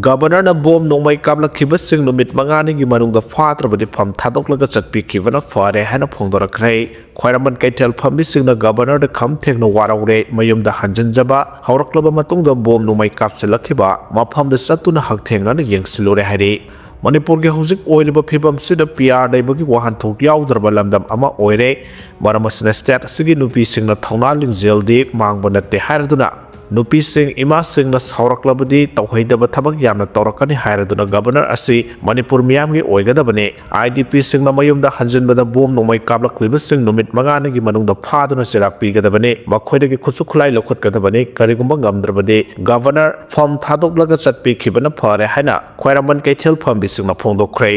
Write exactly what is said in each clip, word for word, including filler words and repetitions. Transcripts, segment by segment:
ꯒꯕꯔꯅꯔꯅ bomb ꯅꯣꯡꯃꯩ ꯀꯥꯞꯂꯛꯈꯤꯕꯁꯤꯡ ꯅꯨꯃꯤꯠ ꯃꯉꯥꯅꯤꯒꯤ ꯃꯅꯨꯡꯗ ꯐꯥꯗ꯭ꯔꯕꯗꯤ ꯐꯝ ꯊꯥꯗꯣꯛꯂꯒ ꯆꯠꯄꯤꯈꯤꯕꯅ ꯐꯔꯦ ꯍꯥꯏꯅ ꯐꯣꯡꯗꯣꯔꯛꯈ꯭ꯔꯦ꯫ ꯈ꯭ꯋꯥꯏꯔꯝꯕꯟ ꯀꯩꯊꯦꯜ ꯐꯝꯕꯤꯁꯤꯡꯅ ꯒꯕꯔꯅꯔꯗ ꯈꯝ ꯊꯦꯡꯅ ꯋꯥꯔꯧꯔꯦ, ꯃꯌꯨꯝꯗ ꯍꯟꯖꯤꯟꯖꯕ ꯍꯧꯔꯛꯂꯕ ꯃꯇꯨꯡꯗ ꯕꯣꯝ ꯅꯣꯡꯃꯩ ꯀꯥꯞꯁꯤꯜꯂꯛꯈꯤꯕ ꯃꯐꯝꯗ ꯆꯠꯇꯨꯅ ꯍꯛꯊꯦꯡꯅꯅ ꯌꯦꯡꯁꯤꯜꯂꯨꯔꯦ ꯍꯥꯏꯔꯤ꯫ ꯃꯅꯤꯄꯨꯔꯒꯤ ꯍꯧꯖꯤꯛ ꯑꯣꯏꯔꯤꯕ ꯐꯤꯕꯝꯁꯤꯗ ꯄꯤ ꯑꯥꯔ ꯂꯩꯕꯒꯤ ꯋꯥꯍꯟꯊꯣꯛ ꯌꯥꯎꯗ꯭ꯔꯕ ꯂꯝꯗꯝ ꯑꯃ ꯑꯣꯏꯔꯦ꯫ ꯃꯔꯝ ꯑꯁꯤꯅ ꯁ꯭ꯇꯦꯠ ꯑꯁꯤꯒꯤ ꯅꯨꯄꯤꯁꯤꯡꯅ ꯊꯧꯅꯥ ꯂꯤꯡꯖꯦꯜꯗꯤ ꯃꯥꯡꯕ ꯅꯠꯇꯦ ꯍꯥꯏꯔꯗꯨꯅ ꯅꯨꯄꯤꯁꯤꯡ, ꯏꯃꯥꯁꯤꯡꯅ ꯁꯥꯎꯔꯛꯂꯕꯗꯤ ꯇꯧꯍꯩꯗꯕ ꯊꯕꯛ ꯌꯥꯝꯅ ꯇꯧꯔꯛꯀꯅꯤ ꯍꯥꯏꯔꯗꯨꯅ ꯒꯕꯔꯅꯔ ꯑꯁꯤ ꯃꯅꯤꯄꯨꯔ ꯃꯤꯌꯥꯝꯒꯤ ꯑꯣꯏꯒꯗꯕꯅꯤ꯫ ꯑꯥꯏ ꯗꯤ ꯄꯤꯁꯤꯡꯅ ꯃꯌꯨꯝꯗ ꯍꯟꯖꯤꯟꯕꯗ ꯕꯣꯝ ꯅꯣꯡꯃꯩ ꯀꯥꯞꯂꯛꯂꯤꯕꯁꯤꯡ ꯅꯨꯃꯤꯠ ꯃꯉꯥꯅꯤꯒꯤ ꯃꯅꯨꯡꯗ ꯐꯥꯗꯨꯅ ꯆꯩꯔꯥꯛ ꯄꯤꯒꯗꯕꯅꯤ꯫ ꯃꯈꯣꯏꯗꯒꯤ ꯈꯨꯠꯁꯨ ꯈꯨꯠꯂꯥꯏ ꯂꯧꯈꯠꯀꯗꯕꯅꯤ꯫ ꯀꯔꯤꯒꯨꯝꯕ ꯉꯝꯗ꯭ꯔꯕꯗꯤ ꯒꯕꯔꯅꯔ ꯐꯝ ꯊꯥꯗꯣꯛꯂꯒ ꯆꯠꯄꯤꯈꯤꯕꯅ ꯐꯔꯦ ꯍꯥꯏꯅ ꯈ꯭ꯋꯥꯏꯔꯝꯕꯟ ꯀꯩꯊꯦꯜ ꯐꯝꯕꯤꯁꯤꯡꯅ ꯐꯣꯡꯗꯣꯛꯈ꯭ꯔꯦ꯫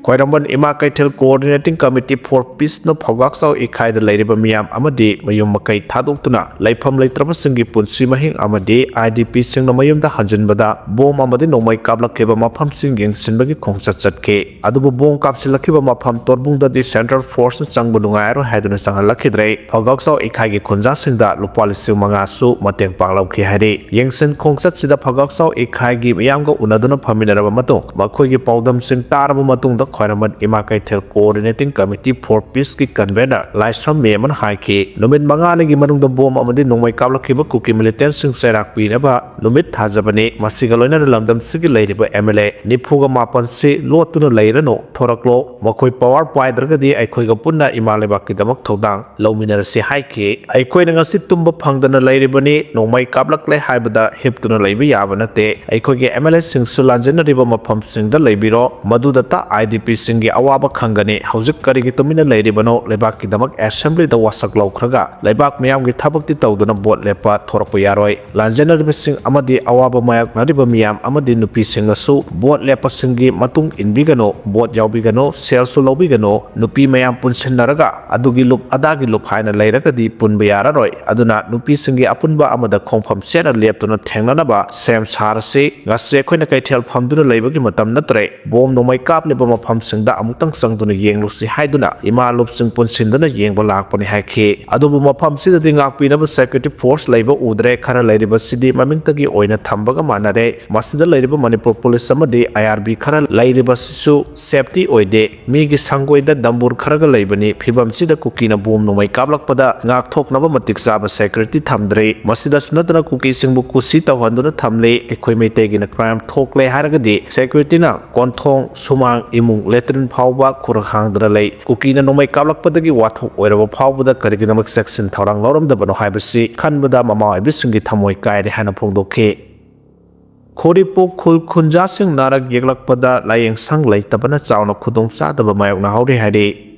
ꯈ꯭ꯋꯥꯏꯔꯝꯕꯟ ꯏꯃꯥ ꯀꯩꯊꯦꯜ Coordinating Committee for Peace ꯅ ꯐꯧꯒꯥꯛꯆꯥꯎ ꯏꯈꯥꯏꯗ ꯂꯩꯔꯤꯕ ꯃꯤꯌꯥꯝ ꯑꯃꯗꯤ ꯃꯌꯨꯝ ꯃꯀꯩ ꯊꯥꯗꯣꯛꯇꯨꯅ ꯂꯩꯐꯝ ꯂꯩꯇ꯭ꯔꯕꯁꯤꯡꯒꯤ ꯄꯨꯟꯁꯤ ꯃꯍꯤꯡ ꯑꯃꯗꯤ ꯑꯥꯏ ꯗꯤ ꯄꯤꯁꯤꯡꯅ ꯃꯌꯨꯝꯗ ꯍꯟꯖꯤꯟꯕꯗ ꯕꯣꯝ ꯑꯃꯗꯤ ꯅꯣꯡꯃꯩ ꯀꯥꯞꯂꯛꯈꯤꯕ ꯃꯐꯝꯁꯤꯡ ꯌꯦꯡꯁꯤꯟꯕꯒꯤ ꯈꯣꯡꯆꯠ ꯆꯠꯈꯤ꯫ ꯑꯗꯨꯕꯨ ꯕꯣꯝ ꯀꯥꯞꯁꯤꯜꯂꯛꯈꯤꯕ ꯃꯐꯝ ꯇꯣꯔꯕꯨꯡꯗꯗꯤ Central Force ꯅ ꯆꯪꯕ ꯅꯨꯡꯉꯥꯏꯔꯣꯏ ꯍꯥꯏꯗꯨꯅ ꯆꯪꯍꯜꯂꯛꯈꯤꯗ꯭ꯔꯦ꯫ ꯐꯧꯒꯥꯛꯆꯥꯎ ꯏꯈꯥꯏꯒꯤ ꯈꯨꯟꯖꯥꯁꯤꯡꯗ ꯂꯨꯄꯥ ꯂꯤꯁꯤꯡ ꯃꯉꯥꯁꯨ ꯃꯇꯦꯡ ꯄꯥꯡꯂꯛꯈꯤ ꯍꯥꯏꯔꯤ꯫ ꯌꯦꯡꯁꯤꯟ ꯈꯣꯡꯆꯠꯁꯤꯗ ꯐꯧꯒꯥꯛꯆꯥꯎ ꯏꯈꯥꯏꯒꯤ ꯃꯤꯌꯥꯝꯒ ꯎꯅꯗꯨꯅ ꯐꯝꯃꯤꯟꯅꯔꯕ ꯃꯇꯨꯡ ꯃꯈꯣꯏꯒꯤ ꯄꯥꯎꯗꯝꯁꯤꯡ ꯇꯥꯔꯕ ꯃꯇꯨꯡꯗ ꯈ꯭ꯋꯥꯏꯔꯝꯕꯟ ꯏꯃꯥ ꯀꯩꯊꯦꯜ Coordinating Committee for Peace ꯀꯤ convener ꯂꯥꯏꯁ꯭ꯔꯝ ꯃꯦꯃꯅ ꯍꯥꯏꯈꯤ, ꯅꯨꯃꯤꯠ ꯃꯉꯥꯅꯤꯒꯤ ꯃꯅꯨꯡꯗ ꯕꯣꯝ ꯑꯃꯗꯤ ꯅꯣꯡꯃꯩ ꯀꯥꯞꯂꯛꯈꯤꯕ ꯀꯨꯀꯤ militant ꯁꯤꯡ ꯆꯩꯔꯥꯛ ꯄꯤꯅꯕ ꯅꯨꯃꯤꯠ ꯊꯥꯖꯕꯅꯤ꯫ ꯃꯁꯤꯒ ꯂꯣꯏꯅꯅ ꯂꯝꯗꯝꯁꯤꯒꯤ ꯂꯩꯔꯤꯕ ꯑꯦꯝ ꯑꯦꯜ ꯑꯦ ꯅꯤꯐꯨꯒ ꯃꯥꯄꯟꯁꯤ ꯂꯣꯠꯇꯨꯅ ꯂꯩꯔꯅꯨ, ꯊꯣꯔꯛꯂꯣ꯫ ꯃꯈꯣꯏ power ꯄꯥꯏꯗ꯭ꯔꯒꯗꯤ ꯑꯩꯈꯣꯏꯒ ꯄꯨꯟꯅ ꯏꯃꯥ ꯂꯩꯕꯥꯛꯀꯤꯗꯃꯛ ꯊꯧꯗꯥꯡ ꯂꯧꯃꯤꯟꯅꯔꯁꯤ ꯍꯥꯏꯈꯤ꯫ ꯑꯩꯈꯣꯏꯅ ꯉꯁꯤ ꯇꯨꯝꯕ ꯐꯪꯗꯅ ꯂꯩꯔꯤꯕꯅꯤ꯫ ꯅꯣꯡꯃꯩ ꯀꯥꯞꯂꯛꯂꯦ ꯍꯥꯏꯕꯗ ꯍꯤꯞꯇꯨꯅ ꯂꯩꯕ ꯌꯥꯕ ꯅꯠꯇꯦ꯫ ꯑꯩꯈꯣꯏꯒꯤ ꯑꯦꯝ ꯑꯦꯜ ꯑꯦ ꯁꯤꯡꯁꯨ ꯂꯥꯟꯖꯦꯟꯅꯔꯤꯕ ꯃꯐꯝꯁꯤꯡꯗ ꯂꯩꯕꯤꯔꯣ꯫ ꯃꯗꯨꯗꯇ ꯑꯥꯏ ꯗꯤ ꯄꯤ ꯁꯤꯡꯒꯤ ꯑꯋꯥꯕ ꯈꯪꯒꯅꯤ꯫ ꯍꯧꯖꯤꯛ ꯀꯔꯤꯒꯤ ꯇꯨꯃꯤꯟꯅ ꯂꯩꯔꯤꯕꯅꯣ? ꯂꯩꯕꯥꯛꯀꯤꯗꯃꯛ assembly ꯗ ꯋꯥꯁꯛ ꯂꯧꯈ꯭ꯔꯒ ꯂꯩꯕꯥꯛ ꯃꯤꯌꯥꯝꯒꯤ ꯊꯕꯛꯇꯤ ꯇꯧꯗꯨꯅ ꯚꯣꯠ ꯂꯦꯞꯄ ꯊꯣꯔꯛꯄ ꯌꯥꯔꯣꯏ꯫ ꯂꯥꯟꯖꯦꯟꯅꯔꯤꯕꯁꯤꯡ ꯑꯃꯗꯤ ꯑꯋꯥꯕ ꯃꯥꯌꯣꯛꯅꯔꯤꯕ ꯃꯤꯌꯥꯝ ꯑꯃꯗꯤ ꯅꯨꯄꯤꯁꯤꯡꯅꯁꯨ ꯚꯣꯠ ꯂꯦꯞꯄꯁꯤꯡꯒꯤ ꯃꯇꯨꯡ ꯏꯟꯕꯤꯒꯅꯨ, ꯚꯣꯠ ꯌꯥꯎꯕꯤꯒꯅꯨ, ꯁꯦꯜꯁꯨ ꯂꯧꯕꯤꯒꯅꯨ꯫ ꯅꯨꯄꯤ ꯃꯌꯥꯝ ꯄꯨꯟꯁꯤꯟꯅꯔꯒ ꯑꯗꯨꯒꯤ ꯂꯨꯞ ꯑꯗꯥꯒꯤ ꯂꯨꯞ ꯍꯥꯏꯅ ꯂꯩꯔꯒꯗꯤ ꯄꯨꯟꯕ ꯌꯥꯔꯔꯣꯏ꯫ ꯑꯗꯨꯅ ꯅꯨꯄꯤꯁꯤꯡꯒꯤ ꯑꯄꯨꯟꯕ ꯑꯃꯗ ꯈꯣꯡꯐꯝ ꯆꯦꯠꯅ ꯂꯦꯞꯇꯨꯅ ꯊꯦꯡꯅꯅꯕ ꯁꯦꯝ ꯁꯥꯔꯁꯤ꯫ ꯉꯁꯤ ꯑꯩꯈꯣꯏꯅ ꯀꯩꯊꯦꯜ ꯐꯝꯗꯨꯅ ꯂꯩꯕꯒꯤ ꯃꯇꯝ ꯅꯠꯇ꯭ꯔꯦ꯫ ꯕꯣꯝ ꯅꯣꯡꯃꯩ ꯀꯥꯞꯂꯤꯕ ꯃꯐꯝ ꯃꯐꯝꯁꯤꯡꯗ ꯑꯃꯨꯛꯇꯪ ꯆꯪꯗꯨꯅ ꯌꯦꯡꯂꯨꯁꯤ ꯍꯥꯏꯗꯨꯅ ꯏꯃꯥ ꯂꯨꯞꯁꯤꯡ ꯄꯨꯟꯁꯤꯟꯗꯨꯅ ꯌꯦꯡꯕ ꯂꯥꯛꯄꯅꯤ ꯍꯥꯏꯈꯤ꯫ ꯑꯗꯨꯕꯨ ꯃꯐꯝꯁꯤꯗꯗꯤ ꯉꯥꯛꯄꯤꯅꯕ security force ꯂꯩꯕ ꯎꯗ꯭ꯔꯦ꯫ ꯈꯔ ꯂꯩꯔꯤꯕꯁꯤꯗꯤ ꯃꯃꯤꯡꯇꯒꯤ ꯑꯣꯏꯅ ꯊꯝꯕꯒ ꯃꯥꯟꯅꯔꯦ꯫ ꯃꯁꯤꯗ ꯂꯩꯔꯤꯕ ꯃꯅꯤꯄꯨꯔ ꯄꯨꯂꯤꯁ ꯑꯃꯗꯤ I R B ꯈꯔ ꯂꯩꯔꯤꯕꯁꯤꯁꯨ safety ꯑꯣꯏꯗꯦ꯫ ꯃꯤꯒꯤ ꯁꯪꯒꯣꯏꯗ ꯗꯝꯕꯨꯔ ꯈꯔꯒ ꯂꯩꯕꯅꯤ꯫ ꯐꯤꯕꯝꯁꯤꯗ ꯀꯨꯀꯤꯅ ꯕꯣꯝ ꯅꯣꯡꯃꯩ ꯀꯥꯞꯂꯛꯄꯗ ꯉꯥꯛꯊꯣꯛꯅꯕ ꯃꯇꯤꯛ ꯆꯥꯕ security ꯊꯝꯗ꯭ꯔꯤ꯫ ꯃꯁꯤꯗꯁꯨ ꯅꯠꯇꯅ ꯀꯨꯀꯤꯁꯤꯡꯕꯨ ꯀꯨꯁꯤ ꯇꯧꯍꯟꯗꯨꯅ ꯊꯝꯂꯤ꯫ ꯑꯩꯈꯣꯏ ꯃꯩꯇꯩꯒꯤꯅ crime ꯊꯣꯛꯂꯦ ꯍꯥꯏꯔꯒꯗꯤ securityꯅ ꯀꯣꯟꯊꯣꯡ, ꯁꯨꯃꯥꯡ, ꯏꯃꯨꯡ, latrine ꯐꯥꯎꯕ ꯈꯨꯔꯛ ꯍꯥꯡꯗꯅ ꯂꯩ꯫ ꯀꯨꯀꯤꯅ ꯅꯣꯡꯃꯩ ꯀꯥꯞꯂꯛꯄꯗꯒꯤ ꯋꯥꯊꯣꯛ ꯑꯣꯏꯔꯕ ꯐꯥꯎꯕꯗ ꯀꯔꯤꯒꯤꯗꯃꯛ ꯆꯦꯛꯁꯤꯟ ꯊꯧꯔꯥꯡ ꯂꯧꯔꯝꯗꯕꯅꯣ ꯍꯥꯏꯕꯁꯤ ꯈꯟꯕꯗ ꯃꯃꯥ ꯑꯣꯏꯕꯤꯁꯤꯡꯒꯤ ꯊꯃꯣꯏ ꯀꯥꯏꯔꯦ ꯍꯥꯏꯅ ꯐꯣꯡꯗꯣꯛꯈꯤ꯫ ꯈꯣꯔꯤꯄꯣꯛ ꯈꯨꯜ ꯈꯨꯟꯖꯥꯁꯤꯡ ꯅꯥꯔꯛ ꯌꯦꯛꯂꯛꯄꯗ ꯂꯥꯌꯦꯡ ꯁꯪ ꯂꯩꯇꯕꯅ ꯆꯥꯎꯅ ꯈꯨꯗꯣꯡꯆꯥꯗꯕ ꯃꯥꯌꯣꯛꯅꯍꯧꯔꯤ ꯍꯥꯏꯔꯤ꯫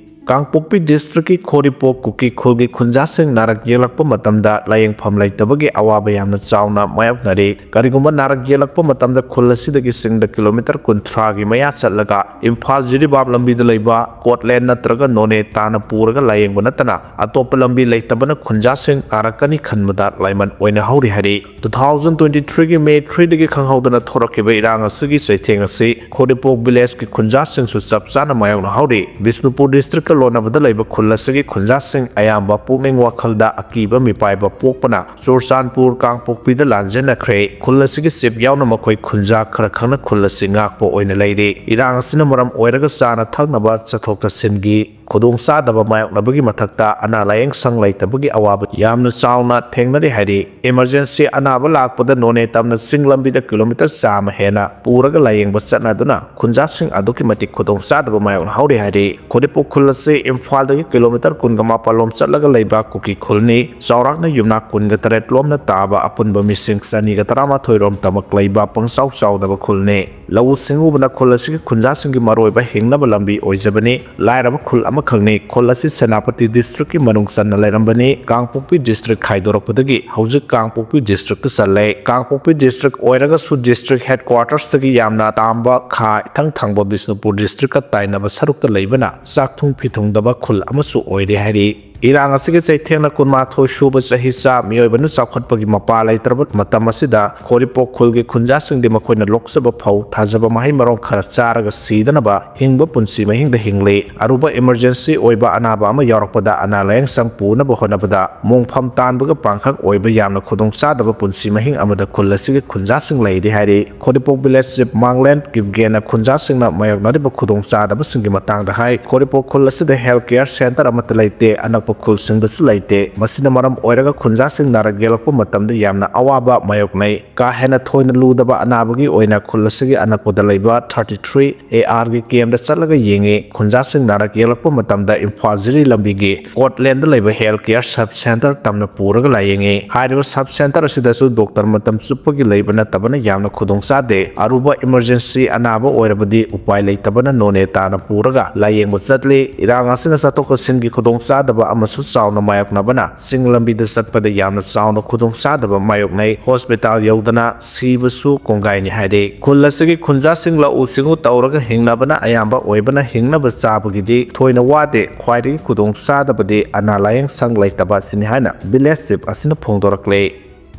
ꯀꯥꯡꯄꯣꯛꯄꯤ districtꯀꯤ ꯈꯣꯔꯤꯄꯣꯛ ꯀꯨꯀꯤ ꯈꯨꯜꯒꯤ ꯈꯨꯟꯖꯥꯁꯤꯡ ꯅꯥꯔꯛ ꯌꯦꯛꯂꯛꯄ ꯃꯇꯝꯗ ꯂꯥꯌꯦꯡꯐꯝ ꯂꯩꯇꯕꯒꯤ ꯑꯋꯥꯕ ꯌꯥꯝꯅ ꯆꯥꯎꯅ ꯃꯥꯌꯣꯛꯅꯔꯤ꯫ ꯀꯔꯤꯒꯨꯝꯕ ꯅꯥꯔꯛ ꯌꯦꯛꯂꯛꯄ ꯃꯇꯝꯗ ꯈꯨꯜ ꯑꯁꯤꯗꯒꯤ ꯆꯤꯡꯗ kilometre ꯀꯨꯟꯊ꯭ꯔꯥꯒꯤ ꯃꯌꯥ ꯆꯠꯂꯒ ꯏꯝꯐꯥꯜ ꯖꯤꯔꯤꯕꯥꯝ ꯂꯝꯕꯤꯗ ꯂꯩꯕ ꯀꯣꯠꯂꯦꯟ ꯅꯠꯇ꯭ꯔꯒ ꯅꯣꯅꯦ ꯇꯥꯟꯅ ꯄꯨꯔꯒ ꯂꯥꯌꯦꯡꯕ ꯅꯠꯇꯅ ꯑꯇꯣꯞꯄ ꯂꯝꯕꯤ ꯂꯩꯇꯕꯅ ꯈꯨꯟꯖꯥꯁꯤꯡ ꯅꯥꯔꯛꯀꯅꯤ ꯈꯟꯕꯗ ꯂꯥꯏꯃꯟ ꯑꯣꯏꯅ ꯍꯧꯔꯤ ꯍꯥꯏꯔꯤ꯫ Two thousand twenty-threeꯒꯤ May threeꯗꯒꯤ ꯈꯪꯍꯧꯗꯅ ꯊꯣꯔꯛꯈꯤꯕ ꯏꯔꯥꯡ ꯑꯁꯤꯒꯤ ꯆꯩꯊꯦꯡ ꯑꯁꯤ ꯈꯣꯔꯤꯄꯣꯛ villageꯀꯤ ꯈꯨꯟꯖꯥꯁꯤꯡꯁꯨ ꯆꯞ ꯆꯥꯅ ꯃꯥꯌꯣꯛꯅꯍꯧꯔꯤ꯫ ꯕꯤꯁꯅꯨꯄꯨꯔ districtꯀ ꯂꯣꯟꯅꯕꯗ ꯂꯩꯕ ꯈꯨꯜ ꯑꯁꯤꯒꯤ ꯈꯨꯟꯖꯥꯁꯤꯡ ꯑꯌꯥꯝꯕ ꯄꯨꯛꯅꯤꯡ ꯋꯥꯈꯜꯗ ꯑꯀꯤꯕ ꯃꯤꯄꯥꯏꯕ ꯄꯣꯛꯄꯅ ꯆꯨꯔꯆꯥꯟꯄꯨꯔ, ꯀꯥꯡꯄꯣꯛꯄꯤꯗ ꯂꯥꯟꯖꯦꯟꯅꯈ꯭ꯔꯦ꯫ ꯈꯨꯜ ꯑꯁꯤꯒꯤ chief ꯌꯥꯎꯅ ꯃꯈꯣꯏ ꯈꯨꯟꯖꯥ ꯈꯔ ꯈꯛꯅ ꯈꯨꯜ ꯑꯁꯤ ꯉꯥꯛꯄ ꯑꯣꯏꯅ ꯂꯩꯔꯤ꯫ ꯏꯔꯥꯡ ꯑꯁꯤꯅ ꯃꯔꯝ ꯑꯣꯏꯔꯒ ꯆꯥꯅ ꯊꯛꯅꯕ ꯆꯠꯊꯣꯛ ꯆꯠꯁꯤꯟꯒꯤ ꯈꯨꯗꯣꯡꯆꯥꯗꯕ ꯃꯥꯌꯣꯛꯅꯕꯒꯤ ꯃꯊꯛꯇ ꯑꯅꯥ ꯂꯥꯌꯦꯡ ꯁꯪ ꯂꯩꯇꯕꯒꯤ ꯑꯋꯥꯕ ꯌꯥꯝꯅ ꯆꯥꯎꯅ ꯊꯦꯡꯅꯔꯤ ꯍꯥꯏꯔꯤ꯫ Emergency ꯑꯅꯥꯕ ꯂꯥꯛꯄꯗ ꯅꯣꯅꯦ ꯇꯝꯅ ꯆꯤꯡ ꯂꯝꯕꯤꯗ kilometre ꯆꯥꯝꯃ ꯍꯦꯟꯅ ꯄꯨꯔꯒ ꯂꯥꯌꯦꯡꯕ ꯆꯠꯅꯗꯨꯅ ꯈꯨꯟꯖꯥꯁꯤꯡ ꯑꯗꯨꯛꯀꯤ ꯃꯇꯤꯛ ꯈꯨꯗꯣꯡꯆꯥꯗꯕ ꯃꯥꯌꯣꯛꯅꯍꯧꯔꯤ ꯍꯥꯏꯔꯤ꯫ ꯈꯣꯔꯤꯄꯣꯛ ꯈꯨꯜ ꯑꯁꯤ ꯏꯝꯐꯥꯜꯗꯒꯤ kilometre ꯀꯨꯟꯒ ꯃꯥꯄꯜ ꯂꯣꯝ ꯆꯠꯂꯒ ꯂꯩꯕ ꯀꯨꯀꯤ ꯈꯨꯜꯅꯤ꯫ ꯆꯥꯎꯔꯥꯛꯅ ꯌꯨꯝꯅꯥꯛ ꯀꯨꯟꯒ ꯇꯔꯦꯠ ꯂꯣꯝꯅ ꯇꯥꯕ ꯑꯄꯨꯟꯕ ꯃꯤꯁꯤꯡ ꯆꯅꯤꯒ ꯇꯔꯥꯃꯥꯊꯣꯏ ꯔꯣꯝ ꯇꯃꯛ ꯂꯩꯕ ꯄꯪꯆꯥꯎ ꯆꯥꯎꯗꯕ ꯈꯨꯜꯅꯤ꯫ ꯂꯧꯎ ꯁꯤꯡꯎꯕꯅ ꯈꯨꯜ ꯑꯁꯤꯒꯤ ꯈꯨꯟꯖꯥꯁꯤꯡꯒꯤ ꯃꯔꯨꯑꯣꯏꯕ ꯍꯤꯡꯅꯕ ꯂꯝꯕꯤ ꯑꯣꯏꯖꯕꯅꯤ꯫ ꯂꯥꯏꯔꯕ ꯈꯨꯜ ꯑꯃꯈꯛꯅꯤ꯫ ꯈꯨꯜ ꯑꯁꯤ ꯁꯦꯅꯥꯄꯇꯤ districtꯀꯤ ꯃꯅꯨꯡ ꯆꯟꯅ ꯂꯩꯔꯝꯕꯅꯤ꯫ ꯀꯥꯡꯄꯣꯛꯄꯤ district ꯈꯥꯏꯗꯣꯔꯛꯄꯗꯒꯤ ꯍꯧꯖꯤꯛ ꯀꯥꯡꯄꯣꯛꯄꯤ districtꯇ ꯆꯜꯂꯦ꯫ ꯀꯥꯡꯄꯣꯛꯄꯤ district ꯑꯣꯏꯔꯒꯁꯨ district headquartersꯇꯒꯤ ꯌꯥꯝꯅ ꯇꯥꯝꯕ ꯈꯥ ꯏꯊꯪ ꯊꯪꯕ ꯕꯤꯁꯅꯨꯄꯨꯔ districtꯀ ꯇꯥꯏꯅꯕ ꯁꯔꯨꯛꯇ ꯂꯩꯕꯅ ꯆꯥꯛ ꯊꯨꯡ ꯐꯤꯊꯨꯡꯗꯕ ꯈꯨꯜ ꯑꯃꯁꯨ ꯑꯣꯏꯔꯦ ꯍꯥꯏꯔꯤ꯫ ꯏꯔꯥꯡ ꯑꯁꯤꯒꯤ ꯆꯩꯊꯦꯡꯅ ꯀꯨꯟꯃꯥꯊꯣꯏ ꯁꯨꯕ ꯆꯍꯤꯆꯥ ꯃꯤꯑꯣꯏꯕꯅ ꯆꯥꯎꯈꯠꯄꯒꯤ ꯃꯄꯥ ꯂꯩꯇ꯭ꯔꯕ ꯃꯇꯝ ꯑꯁꯤꯗ ꯈꯣꯔꯤꯄꯣꯛ ꯈꯨꯜꯒꯤ ꯈꯨꯟꯖꯥꯁꯤꯡꯗꯤ ꯃꯈꯣꯏꯅ ꯂꯣꯛꯆꯕ ꯐꯧ, ꯊꯥꯖꯕ ꯃꯍꯩ ꯃꯔꯣꯡ ꯈꯔ ꯆꯥꯔꯒ ꯁꯤꯗꯅꯕ ꯍꯤꯡꯕ ꯄꯨꯟꯁꯤ ꯃꯍꯤꯡꯗ ꯍꯤꯡꯂꯤ꯫ ꯑꯔꯨꯕ emergency ꯑꯣꯏꯕ ꯑꯅꯥꯕ ꯑꯃ ꯌꯥꯎꯔꯛꯄꯗ ꯑꯅꯥ ꯂꯥꯌꯦꯡ ꯁꯪ ꯄꯨꯅꯕ ꯍꯣꯠꯅꯕꯗ ꯃꯣꯡꯐꯝ ꯇꯥꯟꯕꯒ ꯄꯥꯡꯈꯛ ꯑꯣꯏꯕ ꯌꯥꯝꯅ ꯈꯨꯗꯣꯡꯆꯥꯗꯕ ꯄꯨꯟꯁꯤ ꯃꯍꯤꯡ ꯑꯃꯗ ꯈꯨꯜ ꯑꯁꯤꯒꯤ ꯈꯨꯟꯖꯥꯁꯤꯡ ꯂꯩꯔꯤ ꯍꯥꯏꯔꯤ꯫ ꯈꯣꯔꯤꯄꯣꯛ village chief ꯃꯥꯡꯂꯦꯟ ꯀꯤꯞꯒꯦꯅ ꯈꯨꯟꯖꯥꯁꯤꯡꯅ ꯃꯥꯌꯣꯛꯅꯔꯤꯕ ꯈꯨꯗꯣꯡꯆꯥꯗꯕꯁꯤꯡꯒꯤ ꯃꯇꯥꯡꯗ ꯍꯥꯏ, ꯈꯣꯔꯤꯄꯣꯛ ꯈꯨꯜ ꯑꯁꯤꯗ health care centre ꯑꯃꯠꯇ ꯂꯩꯇꯦ, ꯑꯅꯛꯄ ꯈꯨꯜꯁꯤꯡꯗꯁꯨ ꯂꯩꯇꯦ꯫ ꯃꯁꯤꯅ ꯃꯔꯝ ꯑꯣꯏꯔꯒ ꯈꯨꯟꯖꯥꯁꯤꯡ ꯅꯥꯔꯛ ꯌꯦꯛꯂꯛꯄ ꯃꯇꯝꯗ ꯌꯥꯝꯅ ꯑꯋꯥꯕ ꯃꯥꯌꯣꯛꯅꯩ꯫ ꯀꯥ ꯍꯦꯟꯅ ꯊꯣꯏꯅ ꯂꯨꯗꯕ ꯑꯅꯥꯕꯒꯤ ꯑꯣꯏꯅ ꯈꯨꯜ ꯑꯁꯤꯒꯤ ꯑꯅꯛꯄꯗ ꯂꯩꯕ thirty three A R ꯒꯤ camp ꯗ ꯆꯠꯂꯒ ꯌꯦꯡꯉꯤ꯫ ꯈꯨꯟꯖꯥꯁꯤꯡ ꯅꯥꯔꯛ ꯌꯦꯛꯂꯛꯄ ꯃꯇꯝꯗ ꯏꯝꯐꯥꯜ ꯖꯤꯔꯤ ꯂꯝꯕꯤꯒꯤ ꯀꯣꯠꯂꯦꯟꯗ ꯂꯩꯕ health care sub centre ꯇꯝꯅ ꯄꯨꯔꯒ ꯂꯥꯌꯦꯡꯉꯤ꯫ ꯍꯥꯏꯔꯤꯕ sub centre ꯑꯁꯤꯗꯁꯨ doctor ꯃꯇꯝ ꯆꯨꯞꯄꯒꯤ ꯂꯩꯕ ꯅꯠꯇꯕꯅ ꯌꯥꯝꯅ ꯈꯨꯗꯣꯡ ꯆꯥꯗꯦ꯫ ꯑꯔꯨꯕ emergency ꯑꯅꯥꯕ ꯑꯣꯏꯔꯕꯗꯤ ꯎꯄꯥꯏ ꯂꯩꯇꯕꯅ ꯅꯣꯅꯦ ꯇꯥꯅ ꯄꯨꯔꯒ ꯂꯥꯌꯦꯡꯕ ꯆꯠꯂꯤ꯫ ꯏꯔꯥꯡ ꯑꯁꯤꯅ ꯆꯠꯊꯣꯛ ꯆꯠꯁꯤꯟꯒꯤ ꯈꯨꯗꯣꯡ ꯆꯥꯗꯕ ꯑꯃꯁꯨ ꯆꯥꯎꯅ ꯃꯥꯌꯣꯛꯅꯕꯅ ꯆꯤꯡ ꯂꯝꯕꯤꯗ ꯆꯠꯄꯗ ꯌꯥꯝꯅ ꯆꯥꯎꯅ ꯈꯨꯗꯣꯡ ꯆꯥꯗꯕ ꯃꯥꯌꯣꯛꯅꯩ꯫ Hospital ꯌꯧꯗꯅ ꯁꯤꯕꯁꯨ ꯀꯣꯡꯒꯥꯏꯅꯤ ꯍꯥꯏꯔꯤ꯫ ꯈꯨꯜ ꯑꯁꯤꯒꯤ ꯈꯨꯟꯖꯥꯁꯤꯡ ꯂꯧꯎ ꯁꯤꯡꯎ ꯇꯧꯔꯒ ꯍꯤꯡꯅꯕꯅ ꯑꯌꯥꯝꯕ ꯑꯣꯏꯕꯅ ꯍꯤꯡꯅꯕ ꯆꯥꯕꯒꯤꯗꯤ ꯊꯣꯏꯅ ꯋꯥꯗꯦ꯫ ꯈ꯭ꯋꯥꯏꯗꯒꯤ ꯈꯨꯗꯣꯡ ꯆꯥꯗꯕꯗꯤ ꯑꯅꯥ ꯂꯥꯌꯦꯡ ꯁꯪ ꯂꯩꯇꯕ ꯑꯁꯤꯅꯤ ꯍꯥꯏꯅ village chief ꯑꯁꯤꯅ ꯐꯣꯡꯗꯣꯔꯛꯂꯤ꯫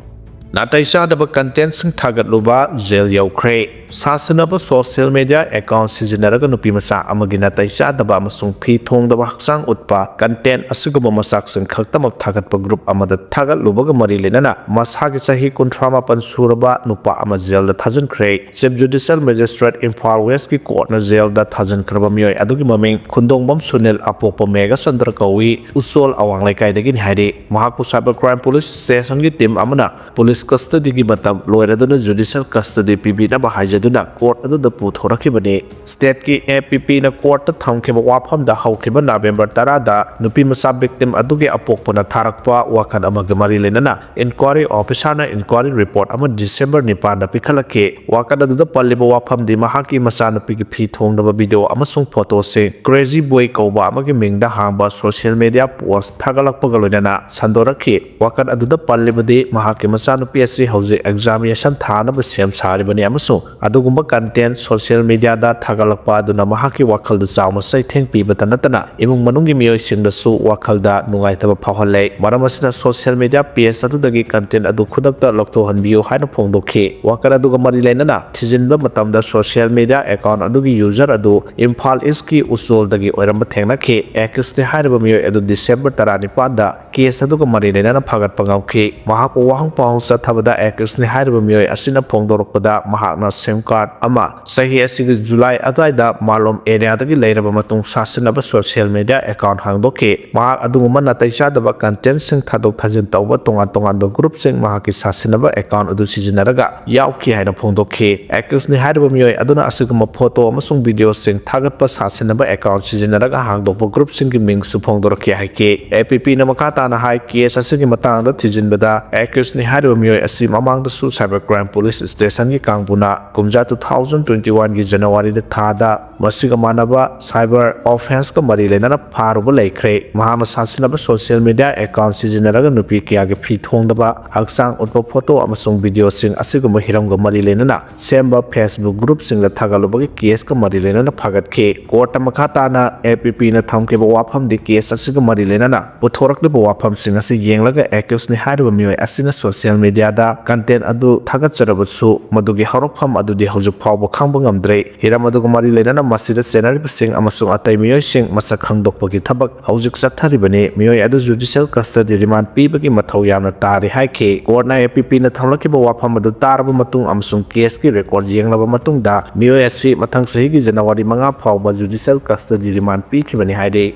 ꯅꯥꯇꯩ ꯆꯥꯗꯕ content ꯁꯤꯡ ꯊꯥꯒꯠꯂꯨꯕ jail ꯌꯧꯈ꯭ꯔꯦ꯫ ꯁꯥꯁꯤꯟꯅꯕ social media account ꯁꯤꯖꯤꯟꯅꯔꯒ ꯅꯨꯄꯤ ꯃꯆꯥ ꯑꯃꯒꯤ ꯅꯥꯇꯩ ꯆꯥꯗꯕ ꯑꯃꯁꯨꯡ ꯐꯤ ꯊꯣꯡꯗꯕ ꯍꯛꯆꯥꯡ ꯎꯠꯄ content ꯑꯁꯤꯒꯨꯝꯕ ꯃꯆꯥꯛꯁꯤꯡ ꯈꯛꯇꯃꯛ ꯊꯥꯒꯠꯄ group ꯑꯃꯗ ꯊꯥꯒꯠꯂꯨꯕꯒ ꯃꯔꯤ ꯂꯩꯅꯅ ꯃꯁꯥꯒꯤ ꯆꯍꯤ ꯀꯨꯟꯊ꯭ꯔꯥ ꯃꯥꯄꯟ ꯁꯨꯔꯕ ꯅꯨꯄꯥ ꯑꯃ jail ꯗ ꯊꯥꯖꯤꯟꯈ꯭ꯔꯦ꯫ Chief Judicial Magistrate Imphal West ꯀꯤ court ꯅ jail ꯗ ꯊꯥꯖꯤꯟꯈ꯭ꯔꯕ ꯃꯤꯑꯣꯏ ꯑꯗꯨꯒꯤ ꯃꯃꯤꯡ ꯈꯨꯟꯗꯣꯡꯕꯝ ꯁꯨꯅꯤꯜ, ꯑꯄꯣꯛꯄ ꯃꯦꯘꯆꯟꯗ꯭ꯔ ꯀꯧꯏ, ꯎꯆꯣꯜ ꯑꯋꯥꯡ ꯂꯩꯀꯥꯏꯗꯒꯤꯅꯤ ꯍꯥꯏꯔꯤ꯫ ꯃꯍꯥꯛꯄꯨ Cyber Crime Police Station ꯒꯤ team ꯑꯃꯅ police custody ꯒꯤ ꯃꯇꯝ ꯂꯣꯏꯔꯗꯨꯅ judicial custody ꯄꯤꯕꯤꯅꯕ ꯍꯥꯏꯖꯗꯨꯅ court ꯑꯗꯨꯗ ꯄꯨꯊꯣꯔꯛꯈꯤꯕꯅꯤ꯫ State ꯀꯤ A P P ꯅ court ꯇ ꯊꯝꯈꯤꯕ ꯋꯥꯐꯝꯗ ꯍꯧꯈꯤꯕ November ꯇꯔꯥꯗ ꯅꯨꯄꯤ ꯃꯆꯥ victim ꯑꯗꯨꯒꯤ ꯑꯄꯣꯛꯄꯅ ꯊꯥꯔꯛꯄ ꯋꯥꯀꯠ ꯑꯃꯒ ꯃꯔꯤ ꯂꯩꯅꯅ inquiry officer ꯅ inquiry report ꯑꯃ December ꯅꯤꯄꯥꯟꯗ ꯄꯤꯈꯠꯂꯛꯈꯤ꯫ ꯋꯥꯀꯠ ꯑꯗꯨꯗ ꯄꯜꯂꯤꯕ ꯋꯥꯐꯝꯗꯤ ꯃꯍꯥꯛꯀꯤ ꯃꯆꯥꯅꯨꯄꯤꯒꯤ ꯐꯤ ꯊꯣꯡꯗꯕ video ꯑꯃꯁꯨꯡ photo ꯁꯤꯡ crazy boy ꯀꯧꯕ ꯑꯃꯒꯤ ꯃꯤꯡꯗ ꯍꯥꯡꯕ social media post ꯊꯥꯒꯠꯂꯛꯄꯒ ꯂꯣꯏꯅꯅ ꯁꯟꯗꯣꯔꯛꯈꯤ꯫ ꯋꯥꯀꯠ ꯑꯗꯨꯗ ꯄꯜꯂꯤꯕꯗꯤ ꯃꯍꯥꯛꯀꯤ ꯃꯆꯥꯅꯨꯄꯤ ꯅꯨꯄꯤ ꯑꯁꯤ ꯍꯧꯖꯤꯛ examination ꯊꯥꯅꯕ ꯁꯦꯝ ꯁꯥꯔꯤꯕꯅꯤ ꯑꯃꯁꯨꯡ ꯑꯗꯨꯒꯨꯝꯕ content social mediaꯗ ꯊꯥꯒꯠꯂꯛꯄ ꯑꯗꯨꯅ ꯃꯍꯥꯛꯀꯤ ꯋꯥꯈꯜꯗ ꯆꯥꯎꯅ ꯆꯩꯊꯦꯡ ꯄꯤꯕꯇ ꯅꯠꯇꯅ ꯏꯃꯨꯡ ꯃꯅꯨꯡꯒꯤ ꯃꯤꯑꯣꯏꯁꯤꯡꯗꯁꯨ ꯋꯥꯈꯜꯗ ꯅꯨꯡꯉꯥꯏꯇꯕ ꯐꯥꯎꯍꯜꯂꯦ꯫ ꯃꯔꯝ ꯑꯁꯤꯅ social media page ꯑꯗꯨꯗꯒꯤ content ꯑꯗꯨ ꯈꯨꯗꯛꯇ ꯂꯧꯊꯣꯛꯍꯟꯕꯤꯌꯨ ꯍꯥꯏꯅ ꯐꯣꯡꯗꯣꯛꯈꯤ꯫ Worker ꯑꯗꯨꯒ ꯃꯔꯤ ꯂꯩꯅꯅ ꯊꯤꯖꯤꯟꯕ ꯃꯇꯝꯗ social media account ꯑꯗꯨꯒꯤ user ꯑꯗꯨ ꯏꯝꯐꯥꯜ Eastꯀꯤ ꯎꯆꯣꯜꯗꯒꯤ ꯑꯣꯏꯔꯝꯕ ꯊꯦꯡꯅꯈꯤ꯫ Accusedꯅꯤ ꯍꯥꯏꯔꯤꯕ ꯃꯤꯑꯣꯏ ꯑꯗꯨ December ꯇꯔꯥꯅꯤꯄꯥꯟꯗ case ꯑꯗꯨꯒ ꯃꯔꯤ ꯂꯩꯅꯅ ꯐꯒꯠꯄ ꯉꯝꯈꯤ꯫ ꯃꯍꯥꯛꯄꯨ ꯋꯥꯍꯪ ꯄꯥꯎꯍꯪ ꯆꯠꯊꯕꯗ accusedꯅꯤ ꯍꯥꯏꯔꯤꯕ ꯃꯤꯑꯣꯏ ꯑꯁꯤꯅ ꯐꯣꯡꯗꯣꯔꯛꯄꯗ ꯃꯍꯥꯛꯅ SIM card ꯑꯃ ꯆꯍꯤ ꯑꯁꯤꯒꯤ July ꯑꯗꯨꯋꯥꯏꯗ ꯃꯥꯂꯣꯝ areaꯗꯒꯤ ꯂꯩꯔꯕ ꯃꯇꯨꯡ ꯁꯥꯁꯤꯟꯅꯕ social media account ꯍꯥꯡꯗꯣꯛꯈꯤ꯫ ꯃꯍꯥꯛ ꯑꯗꯨꯒꯨꯝꯕ ꯅꯥꯇꯩ ꯆꯥꯗꯕ contentꯁꯤꯡ ꯊꯥꯗꯣꯛ ꯊꯥꯖꯤꯟ ꯇꯧꯕ ꯇꯣꯉꯥꯟ ꯇꯣꯉꯥꯟꯕ groupꯁꯤꯡ ꯃꯍꯥꯛꯀꯤ ꯁꯥꯁꯤꯟꯅꯕ account ꯑꯗꯨ ꯁꯤꯖꯤꯟꯅꯔꯒ ꯌꯥꯎꯈꯤ ꯍꯥꯏꯅ ꯐꯣꯡꯗꯣꯛꯈꯤ꯫ Accusedꯅꯤ ꯍꯥꯏꯔꯤꯕ ꯃꯤꯑꯣꯏ ꯑꯗꯨꯅ ꯑꯁꯤꯒꯨꯝꯕ photo ꯑꯃꯁꯨꯡ videoꯁꯤꯡ ꯊꯥꯒꯠꯄ ꯁꯥꯁꯤꯟꯅꯕ account ꯁꯤꯖꯤꯟꯅꯔꯒ ꯍꯥꯡꯗꯣꯛꯄ groupꯁꯤꯡꯒꯤ ꯃꯤꯡꯁꯨ ꯐꯣꯡꯗꯣꯔꯛꯈꯤ ꯍꯥꯏꯈꯤ꯫ APPꯅ ꯃꯈꯥ ꯇꯥꯅ ꯍꯥꯏ, case ꯑꯁꯤꯒꯤ ꯃꯇꯥꯡꯗ ꯊꯤꯖꯤꯟꯕꯗ accusedꯅꯤ ꯍꯥꯏꯔꯤꯕ ꯃꯤꯑꯣꯏ ꯑꯁꯤ ꯃꯃꯥꯡꯗꯁꯨ Cyber Crime Police Stationꯒꯤ ꯀꯥꯡꯕꯨꯅ ꯀꯨꯝꯖꯥ two thousand twenty oneꯒꯤ Januaryꯗ ꯊꯥꯗ ꯃꯁꯤꯒ ꯃꯥꯟꯅꯕ cyber offenceꯀ ꯃꯔꯤ ꯂꯩꯅꯅ ꯐꯥꯔꯨꯕ ꯂꯩꯈ꯭ꯔꯦ꯫ ꯃꯍꯥꯛꯅ ꯁꯥꯁꯤꯟꯅꯕ social media account ꯁꯤꯖꯤꯟꯅꯔꯒ ꯅꯨꯄꯤ ꯀꯌꯥꯒꯤ ꯐꯤ ꯊꯣꯡꯗꯕ, ꯍꯛꯆꯥꯡ ꯎꯠꯄ photo ꯑꯃꯁꯨꯡ videoꯁꯤꯡ ꯑꯁꯤꯒꯨꯝꯕ ꯍꯤꯔꯝꯒ ꯃꯔꯤ ꯂꯩꯅꯅ ꯁꯦꯝꯕ Facebook groupꯁꯤꯡꯗ ꯊꯥꯒꯠꯂꯨꯕꯒꯤ caseꯀ ꯃꯔꯤ ꯂꯩꯅꯅ ꯐꯒꯠꯈꯤ꯫ Courtꯇ ꯃꯈꯥ ꯇꯥꯅ APPꯅ ꯊꯝꯈꯤꯕ ꯋꯥꯐꯝꯗꯤ case ꯑꯁꯤꯒ ꯃꯔꯤ ꯂꯩꯅꯅ ꯄꯨꯊꯣꯔꯛꯂꯤꯕ ꯋꯥꯐꯝꯁꯤꯡ ꯑꯁꯤ ꯌꯦꯡꯂꯒ accusedꯅꯤ ꯍꯥꯏꯔꯤꯕ ꯃꯤꯑꯣꯏ ꯑꯁꯤꯅ social mediaꯗ content ꯑꯗꯨ ꯊꯥꯒꯠꯆꯔꯕꯁꯨ ꯃꯗꯨꯒꯤ ꯍꯧꯔꯛꯐꯝ ꯑꯗꯨꯗꯤ ꯍꯧꯖꯤꯛ ꯐꯥꯎꯕ ꯈꯪꯕ ꯉꯝꯗ꯭ꯔꯦ꯫ ꯍꯤꯔꯝ ꯑꯗꯨꯒ ꯃꯔꯤ ꯂꯩꯅꯅ ꯃꯁꯤꯗ ꯆꯦꯟꯅꯔꯤꯕꯁꯤꯡ ꯑꯃꯁꯨꯡ ꯑꯇꯩ ꯃꯤꯑꯣꯏꯁꯤꯡ ꯃꯁꯛ ꯈꯪꯗꯣꯛꯄꯒꯤ ꯊꯕꯛ ꯍꯧꯖꯤꯛ ꯆꯠꯊꯔꯤꯕꯅꯤ꯫ ꯃꯤꯑꯣꯏ ꯑꯗꯨ judicial custody remand ꯄꯤꯕꯒꯤ ꯃꯊꯧ ꯌꯥꯝꯅ ꯇꯥꯔꯤ ꯍꯥꯏꯈꯤ꯫ Courtꯅ APPꯅ ꯊꯝꯂꯛꯈꯤꯕ ꯋꯥꯐꯝ ꯑꯗꯨ ꯇꯥꯔꯕ ꯃꯇꯨꯡ ꯑꯃꯁꯨꯡ caseꯀꯤ record ꯌꯦꯡꯂꯕ ꯃꯇꯨꯡꯗ ꯃꯤꯑꯣꯏ ꯑꯁꯤ ꯃꯊꯪ ꯆꯍꯤꯒꯤ January ꯃꯉꯥ ꯐꯥꯎꯕ judicial custody remand ꯄꯤꯈꯤꯕꯅꯤ ꯍꯥꯏꯔꯤ꯫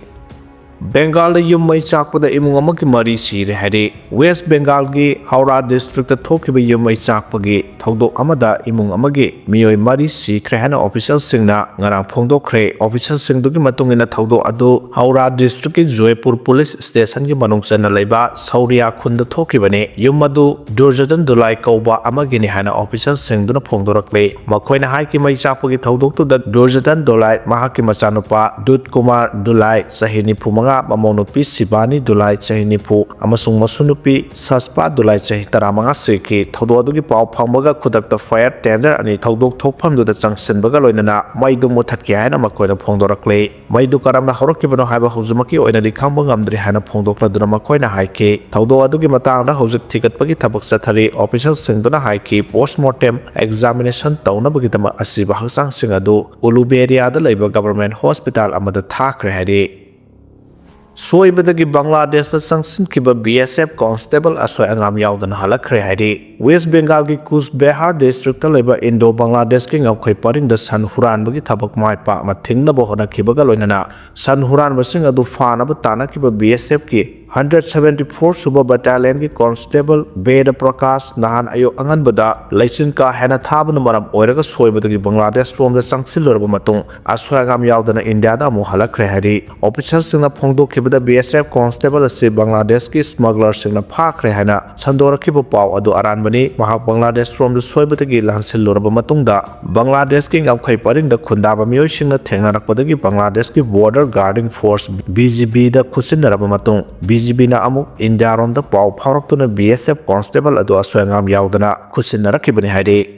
ꯕꯦꯡꯒꯥꯜꯗ ꯌꯨꯝ ꯃꯩ ꯆꯥꯛꯄꯗ ꯏꯃꯨꯡ ꯑꯃꯒꯤ ꯃꯔꯤ ꯁꯤꯔꯦ ꯍꯥꯏꯔꯤ꯫ West Bengalꯒꯤ ꯍꯧꯔꯥ districtꯇ ꯊꯣꯛꯈꯤꯕ ꯌꯨꯝ ꯃꯩ ꯆꯥꯛꯄꯒꯤ ꯊꯧꯗꯣꯛ ꯑꯃꯗ ꯏꯃꯨꯡ ꯑꯃꯒꯤ ꯃꯤꯑꯣꯏ ꯃꯔꯤ ꯁꯤꯈ꯭ꯔꯦ ꯍꯥꯏꯅ officialꯁꯤꯡꯅ ꯉꯔꯥꯡ ꯐꯣꯡꯗꯣꯛꯈ꯭ꯔꯦ꯫ Officialꯁꯤꯡꯗꯨꯒꯤ ꯃꯇꯨꯡ ꯏꯟꯅ ꯊꯧꯗꯣꯛ ꯑꯗꯨ ꯍꯧꯔꯥ districtꯀꯤ ꯖꯣꯏꯄꯨꯔ police stationꯒꯤ ꯃꯅꯨꯡ ꯆꯟꯅ ꯂꯩꯕ ꯁꯧꯔꯤꯌꯥ ꯈꯨꯟꯗ ꯊꯣꯛꯈꯤꯕꯅꯤ꯫ ꯌꯨꯝ ꯑꯗꯨ ꯗꯨꯔꯖꯗꯟ ꯗꯨꯂꯥꯏ ꯀꯧꯕ ꯑꯃꯒꯤꯅꯤ ꯍꯥꯏꯅ officialꯁꯤꯡꯗꯨꯅ ꯐꯣꯡꯗꯣꯔꯛꯂꯤ꯫ ꯃꯈꯣꯏꯅ ꯍꯥꯏꯈꯤ, ꯃꯩ ꯆꯥꯛꯄꯒꯤ ꯊꯧꯗꯣꯛꯇꯨꯗ ꯗꯨꯔꯖꯗꯟ ꯗꯨꯂꯥꯏ, ꯃꯍꯥꯛꯀꯤ ꯃꯆꯥꯅꯨꯄꯥ ꯗꯨꯠ ꯀꯨꯃꯥꯔ ꯗꯨꯂꯥꯏ, ꯆꯍꯤ ꯅꯤꯐꯨ ꯃꯉꯥ, ꯃꯃꯧ ꯅꯨꯄꯤ ꯁꯤꯕꯥꯅꯤ ꯗꯨꯂꯥꯏ, ꯆꯍꯤ ꯅꯤꯐꯨ, ꯑꯃꯁꯨꯡ ꯃꯁꯨ ꯅꯨꯄꯤ ꯁꯁꯄꯥ ꯗꯨꯂꯥꯏ, ꯆꯍꯤ ꯇꯔꯥꯃꯉꯥ ꯁꯤꯈꯤ꯫ ꯊꯧꯗꯣꯛ ꯑꯗꯨꯒꯤ ꯄꯥꯎ ꯐꯪꯕꯒ ꯈꯨꯗꯛꯇ fire tender ꯑꯅꯤ ꯊꯧꯗꯣꯛ ꯊꯣꯛꯐꯝꯗꯨꯗ ꯆꯪꯁꯤꯟꯕꯒ ꯂꯣꯏꯅꯅ ꯃꯩꯗꯨ ꯃꯨꯊꯠꯈꯤ ꯍꯥꯏꯅ ꯃꯈꯣꯏꯅ ꯐꯣꯡꯗꯣꯔꯛꯂꯤ꯫ ꯃꯩꯗꯨ ꯀꯔꯝꯅ ꯍꯧꯔꯛꯈꯤꯕꯅꯣ ꯍꯥꯏꯕ ꯍꯧꯖꯤꯛꯃꯛꯀꯤ ꯑꯣꯏꯅꯗꯤ ꯈꯪꯕ ꯉꯝꯗ꯭ꯔꯤ ꯍꯥꯏꯅ ꯐꯣꯡꯗꯣꯛꯂꯗꯨꯅ ꯃꯈꯣꯏꯅ ꯍꯥꯏꯈꯤ꯫ ꯊꯧꯗꯣꯛ ꯑꯗꯨꯒꯤ ꯃꯇꯥꯡꯗ ꯍꯧꯖꯤꯛ ꯊꯤꯒꯠꯄꯒꯤ ꯊꯕꯛ ꯆꯠꯊꯔꯤ꯫ Officialꯁꯤꯡꯗꯨꯅ ꯍꯥꯏꯈꯤ, post mortem examination ꯇꯧꯅꯕꯒꯤꯗꯃꯛ ꯑꯁꯤꯕ ꯍꯛꯆꯥꯡꯁꯤꯡ ꯑꯗꯨ ꯎꯂꯨꯕꯦꯔꯤꯌꯥꯗ ꯂꯩꯕ government hospital ꯑꯃꯗ ꯊꯥꯈ꯭ꯔꯦ ꯍꯥꯏꯔꯤ꯫ ꯁꯣꯏꯕꯗꯒꯤ ꯕꯪꯒ꯭ꯂꯥꯗꯦꯁꯇ ꯆꯪꯁꯤꯟꯈꯤꯕ B S F constable ꯑꯁꯣꯏ ꯑꯉꯥꯝ ꯌꯥꯎꯗꯅ ꯍꯜꯂꯛꯈ꯭ꯔꯦ ꯍꯥꯏꯔꯤ꯫ West Bengalꯒꯤ ꯀꯨꯆ ꯕꯦꯍꯥꯔ districtꯇ ꯂꯩꯕ Indo Bangladeshꯀꯤ ꯉꯝꯈꯩ ꯄꯔꯤꯡꯗ ꯁꯟ ꯍꯨꯔꯥꯟꯕꯒꯤ ꯊꯕꯛ ꯃꯥꯏ ꯄꯥꯛꯅ ꯊꯤꯡꯅꯕ ꯍꯣꯠꯅꯈꯤꯕꯒ ꯂꯣꯏꯅꯅ ꯁꯟ ꯍꯨꯔꯥꯟꯕꯁꯤꯡ ꯑꯗꯨ ꯐꯥꯅꯕ ꯇꯥꯟꯅꯈꯤꯕ B S Fꯀꯤ hundred seventy four ꯁꯨꯕ battalionꯒꯤ constable ꯕꯦꯗ ꯄ꯭ꯔꯀꯥꯁ ꯅꯍꯥꯟ ꯑꯌꯨꯛ ꯑꯉꯟꯕꯗ ꯂꯩꯆꯤꯟ ꯀꯥ ꯍꯦꯟꯅ ꯊꯥꯕꯅ ꯃꯔꯝ ꯑꯣꯏꯔꯒ ꯁꯣꯏꯕꯗꯒꯤ ꯕꯪꯒ꯭ꯂꯥꯗꯦꯁ ꯔꯣꯝꯗ ꯆꯪꯁꯤꯜꯂꯨꯔꯕ ꯃꯇꯨꯡ ꯑꯁꯣꯏ ꯑꯉꯥꯝ ꯌꯥꯎꯗꯅ ꯏꯟꯗꯤꯌꯥꯗ ꯑꯃꯨꯛ ꯍꯜꯂꯛꯈ꯭ꯔꯦ ꯍꯥꯏꯔꯤ꯫ Officialꯁꯤꯡꯅ ꯐꯣꯡꯗꯣꯛꯈꯤꯕꯗ B S F constable ꯑꯁꯤ ꯕꯪꯒ꯭ꯂꯥꯗꯦꯁꯀꯤ smugglerꯁꯤꯡꯅ ꯐꯥꯈ꯭ꯔꯦ ꯍꯥꯏꯅ ꯁꯟꯗꯣꯔꯛꯈꯤꯕ ꯄꯥꯎ ꯑꯗꯨ ꯑꯔꯥꯟꯕꯅꯤ꯫ ꯃꯍꯥꯛ ꯕꯪꯒ꯭ꯂꯥꯗꯦꯁ ꯔꯣꯝꯗ ꯁꯣꯏꯕꯗꯒꯤ ꯂꯥꯟꯁꯤꯜꯂꯨꯔꯕ ꯃꯇꯨꯡꯗ ꯕꯪꯒ꯭ꯂꯥꯗꯦꯁꯀꯤ ꯉꯝꯈꯩ ꯄꯔꯤꯡꯗ ꯈꯨꯟꯗꯥꯕ ꯃꯤꯑꯣꯏꯁꯤꯡꯅ ꯊꯦꯡꯅꯔꯛꯄꯗꯒꯤ Bangladesh Border Guarding Force B G Bꯗ ꯈꯨꯠꯁꯤꯟꯅꯔꯕ ꯃꯇꯨꯡ B G Bꯅ ꯑꯃꯨꯛ ꯏꯟꯗꯤꯌꯥꯔꯣꯝꯗ ꯄꯥꯎ ꯐꯥꯎꯔꯛꯇꯨꯅ B S F constable ꯑꯗꯨ ꯑꯁꯣꯏ ꯑꯉꯥꯝ ꯌꯥꯎꯗꯅ ꯈꯨꯠꯁꯤꯟꯅꯔꯛꯈꯤꯕꯅꯤ ꯍꯥꯏꯔꯤ꯫